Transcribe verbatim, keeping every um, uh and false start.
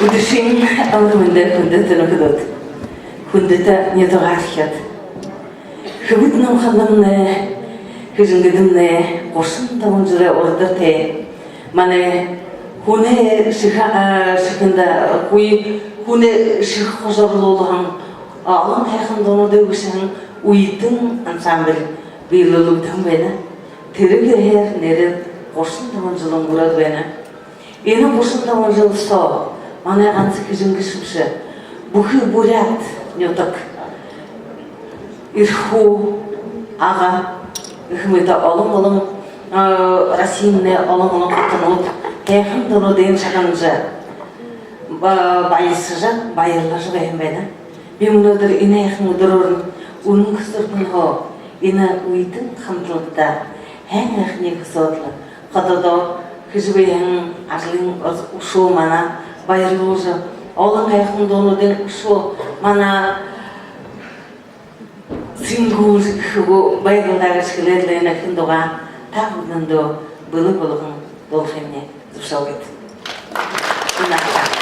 Үдэшын амар мэндэ, хүндэтэ нүхэд, хүндэтэ нютагаархид! Хүбүүд, номһондомнай, хэжэнгэдэмнай гушан табан жэлэй урда тээ манай хүнэй шэхэ, а, шэхэндэ, үгы, хүнэй шэхэ хожор оруулһан, а, олон һайхан дуунуудые үгэһэн «Уйтан» ансамбль бии болоһон байна. Тэрэ үеһөө нээрээ гушан табан жэл үнгэрөөд байна. Энэ гушан табан жэл соо манай ганса Хэжэнгэ бэшэ, бүхы Буряад нютаг, Эрхүү, Ага гэхэ мэтэ олон-олон, а, Россиин олон-олон хотонууд һайхан дуунуудыень шагнажа, ба-, баясажа, баярлажа байһан байна. Би мүнөөдэр энэ һайхан үдэрөөрнь үнэн хүсөөрхинһөө энэ «Уйтан» хамтлагта һайн һайханиие хүсөөд лэ, хододоо хэжэ байһан ажалай үшөө манаа баярлуулжа, олон һайхан дуунуудыень үшөө манаа сэнгүүлжэ, хэгүү байгуулдаа гэжэ хэлээд лэ, энэ һайхан дуугаа та бүгэдэндөө бэлэг болгон дуулахыемни зүбшөөгыт. Унаха.